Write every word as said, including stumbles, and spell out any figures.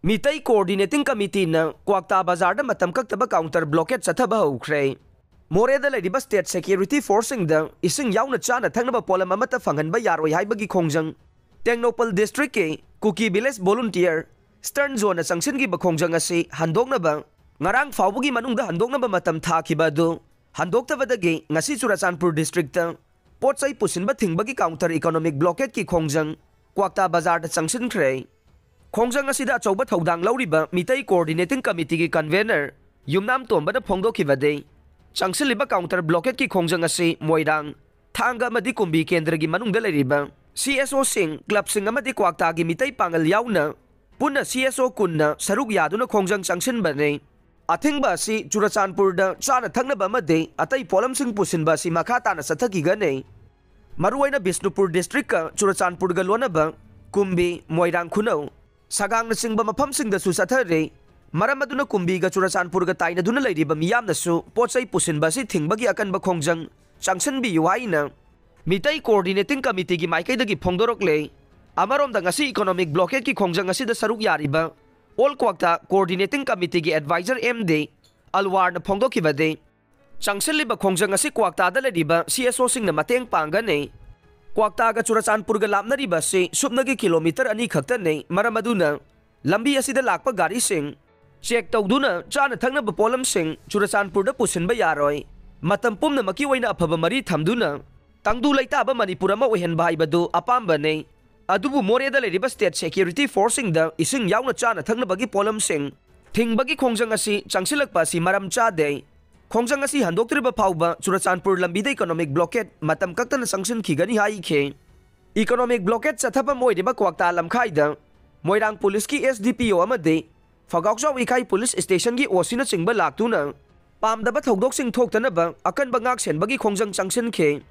Meitei Coordinating Committeeꯅ ꯀ꯭ꯋꯥꯛꯇꯥ ꯕꯖꯥꯔꯗ ꯃꯇꯝ ꯀꯛꯇꯕ counter blockade ꯆꯠꯊꯕ ꯍꯧꯈ꯭ꯔꯦ꯫ ꯃꯣꯔꯦꯗ ꯂꯩꯔꯤꯕ state security forceꯁꯤꯡꯗ ꯏꯁꯤꯡ ꯌꯥꯎꯅ ꯆꯥꯅ ꯊꯛꯅꯕ ꯄꯣꯠꯂꯝ ꯑꯃꯠꯇ ꯐꯪꯍꯟꯕ ꯌꯥꯔꯣꯏ ꯍꯥꯏꯕꯒꯤ ꯈꯣꯡꯖꯪ꯫ ꯇꯦꯡꯅꯧꯄꯜ districtꯀꯤ ꯀꯨꯀꯤ village volunteer Stern Joeꯅ ꯆꯪꯁꯤꯟꯈꯤꯕ ꯈꯣꯡꯖꯪ ꯑꯁꯤ ꯍꯟꯗꯣꯛꯅꯕ, ꯉꯔꯥꯡ ꯐꯥꯎꯕꯒꯤ ꯃꯅꯨꯡꯗ ꯍꯟꯗꯣꯛꯅꯕ ꯃꯇꯝ ꯊꯥꯈꯤꯕ ꯑꯗꯨ ꯍꯟꯗꯣꯛꯇꯕꯗꯒꯤ ꯉꯁꯤ ꯆꯨꯔꯆꯥꯟꯄꯨꯔ districtꯇ ꯄꯣꯠ ꯆꯩ ꯄꯨꯁꯤꯟꯕ ꯊꯤꯡꯕꯒꯤ counter economic blockadeꯀꯤ ꯈꯣꯡꯖꯪ ꯀ꯭ꯋꯥꯛꯇꯥ ꯕꯖꯥꯔꯗ ꯆꯪꯁꯤꯟꯈ꯭ꯔꯦ꯫ ꯈꯣꯡꯖꯪ ꯑꯁꯤꯗ ꯑꯆꯧꯕ ꯊꯧꯗꯥꯡ ꯂꯧꯔꯤꯕ ꯃꯤꯇꯩ Coordinating Committeeꯒꯤ convener ꯌꯨꯝꯅꯥꯝ ꯇꯣꯝꯕꯅ ꯐꯣꯡꯗꯣꯛꯈꯤꯕꯗꯤ, ꯆꯪꯁꯤꯜꯂꯤꯕ counter blockadeꯀꯤ ꯈꯣꯡꯖꯪ ꯑꯁꯤ ꯃꯣꯏꯔꯥꯡ, ꯊꯥꯡꯒ ꯑꯃꯗꯤ ꯀꯨꯝꯕꯤ ꯀꯦꯟꯗ꯭ꯔꯒꯤ ꯃꯅꯨꯡꯗ ꯂꯩꯔꯤꯕ CSOꯁꯤꯡ, clubꯁꯤꯡ ꯑꯃꯗꯤ ꯀ꯭ꯋꯥꯛꯇꯥꯒꯤ ꯃꯤꯇꯩ ꯄꯥꯡꯒꯜ ꯌꯥꯎꯅ ꯄꯨꯟꯅ CSO ꯀꯨꯟꯅ ꯁꯔꯨꯛ ꯌꯥꯗꯨꯅ ꯈꯣꯡꯖꯪ ꯆꯪꯁꯤꯟꯕꯅꯤ꯫ ꯑꯊꯤꯡꯕ ꯑꯁꯤ ꯆꯨꯔꯆꯥꯟꯄꯨꯔꯗ ꯆꯥꯅ ꯊꯛꯅꯕ ꯑꯃꯗꯤ ꯑꯇꯩ ꯄꯣꯠꯂꯝꯁꯤꯡ ꯄꯨꯁꯤꯟꯕ ꯑꯁꯤ ꯃꯈꯥ ꯇꯥꯅ ꯆꯠꯊꯈꯤꯒꯅꯤ꯫ ꯃꯔꯨꯑꯣꯏꯅ ꯕꯤꯁꯅꯨꯄꯨꯔ districtꯀ ꯆꯨꯔꯆꯥꯟꯄꯨꯔꯒ ꯂꯣꯟꯅꯕ ꯀꯨꯝꯕꯤ, ꯃꯣꯏꯔꯥꯡ ꯈꯨꯅꯧ, ꯁꯒꯥꯡꯅꯆꯤꯡꯕ ꯃꯐꯝꯁꯤꯡꯗꯁꯨ ꯆꯠꯊꯔꯦ꯫ ꯃꯔꯝ ꯑꯗꯨꯅ ꯀꯨꯝꯕꯤꯒ ꯆꯨꯔꯆꯥꯟꯄꯨꯔꯒ ꯇꯥꯏꯅꯗꯨꯅ ꯂꯩꯔꯤꯕ ꯃꯤꯌꯥꯝꯅꯁꯨ ꯄꯣꯠ ꯆꯩ ꯄꯨꯁꯤꯟꯕ ꯑꯁꯤ ꯊꯤꯡꯕꯒꯤ ꯑꯀꯟꯕ ꯈꯣꯡꯖꯪ ꯆꯪꯁꯤꯟꯕꯤꯌꯨ ꯍꯥꯏꯅ ꯃꯤꯇꯩ Coordinating Committeeꯒꯤ ꯃꯥꯏꯀꯩꯗꯒꯤ ꯐꯣꯡꯗꯣꯔꯛꯂꯦ꯫ ꯑꯃꯔꯣꯝꯗ ꯉꯁꯤ economic blockadeꯀꯤ ꯈꯣꯡꯖꯪ ꯑꯁꯤꯗ ꯁꯔꯨꯛ ꯌꯥꯔꯤꯕ All Kwakta Coordinating Committeeꯒꯤ adviser ꯑꯦꯝ ꯗꯤ ꯑꯜꯋꯥꯔꯅ ꯐꯣꯡꯗꯣꯛꯈꯤꯕꯗꯤ, ꯆꯪꯁꯤꯜꯂꯤꯕ ꯈꯣꯡꯖꯪ ꯑꯁꯤ ꯀ꯭ꯋꯥꯛꯇꯥꯗ ꯂꯩꯔꯤꯕ CSOꯁꯤꯡꯅ ꯃꯇꯦꯡ ꯄꯥꯡꯒꯅꯤ꯫ ꯀ꯭ꯋꯥꯛꯇꯥꯒ ꯆꯨꯔꯆꯥꯟꯄꯨꯔꯒ ꯂꯥꯞꯅꯔꯤꯕ ꯑꯁꯤ ꯁꯨꯞꯅꯒꯤ kilometre ꯑꯅꯤ ꯈꯛꯇꯅꯤ꯫ ꯃꯔꯝ ꯑꯗꯨꯅ ꯂꯝꯕꯤ ꯑꯁꯤꯗ ꯂꯥꯛꯄ ꯒꯥꯔꯤꯁꯤꯡ check ꯇꯧꯗꯨꯅ ꯆꯥꯅ ꯊꯛꯅꯕ ꯄꯣꯠꯂꯝꯁꯤꯡ ꯆꯨꯔꯆꯥꯟꯄꯨꯔꯗ ꯄꯨꯁꯤꯟꯕ ꯌꯥꯔꯣꯏ꯫ ꯃꯇꯝ ꯄꯨꯝꯅꯃꯛꯀꯤ ꯑꯣꯏꯅ ꯑꯐꯕ ꯃꯔꯤ ꯊꯝꯗꯨꯅ ꯇꯪꯗꯨ ꯂꯩꯇꯥꯕ ꯃꯅꯤꯄꯨꯔ ꯑꯃ ꯑꯣꯏꯍꯟꯕ ꯍꯥꯏꯕꯗꯨ ꯑꯄꯥꯝꯕꯅꯤ꯫ ꯑꯗꯨꯕꯨ ꯃꯣꯔꯦꯗ ꯂꯩꯔꯤꯕ state security forceꯁꯤꯡꯗ ꯏꯁꯤꯡ ꯌꯥꯎꯅ ꯆꯥꯅ ꯊꯛꯅꯕꯒꯤ ꯄꯣꯠꯂꯝꯁꯤꯡ ꯊꯤꯡꯕꯒꯤ ꯈꯣꯡꯖꯪ ꯑꯁꯤ ꯆꯪꯁꯤꯜꯂꯛꯄ ꯑꯁꯤ ꯃꯔꯝ ꯆꯥꯗꯦ꯫ ꯈꯣꯡꯖꯪ ꯑꯁꯤ ꯍꯟꯗꯣꯛꯇ꯭ꯔꯤꯕ ꯐꯥꯎꯕ ꯆꯨꯔꯆꯥꯟꯄꯨꯔ ꯂꯝꯕꯤꯗ economic blockade ꯃꯇꯝ ꯀꯛꯇꯅ ꯆꯪꯁꯤꯟꯈꯤꯒꯅꯤ ꯍꯥꯏꯈꯤ꯫ Economic blockade ꯆꯠꯊꯐꯝ ꯑꯣꯏꯔꯤꯕ ꯀ꯭ꯋꯥꯛꯇꯥ ꯂꯝꯈꯥꯏꯗ ꯃꯣꯏꯔꯥꯡ ꯄꯨꯂꯤꯁꯀꯤ SDPO ꯑꯃꯗꯤ ꯐꯒꯥꯎꯆꯥꯎ ꯏꯀꯥꯏ ꯄꯨꯂꯤꯁ stationꯒꯤ OCꯅꯆꯤꯡꯕ ꯂꯥꯛꯇꯨꯅ ꯄꯥꯝꯗꯕ ꯊꯧꯗꯣꯛꯁꯤꯡ ꯊꯣꯛꯇꯅꯕ ꯑꯀꯟꯕ ꯉꯥꯛ ꯁꯦꯟꯕꯒꯤ ꯈꯣꯡꯖꯪ ꯆꯪꯁꯤꯟꯈꯤ꯫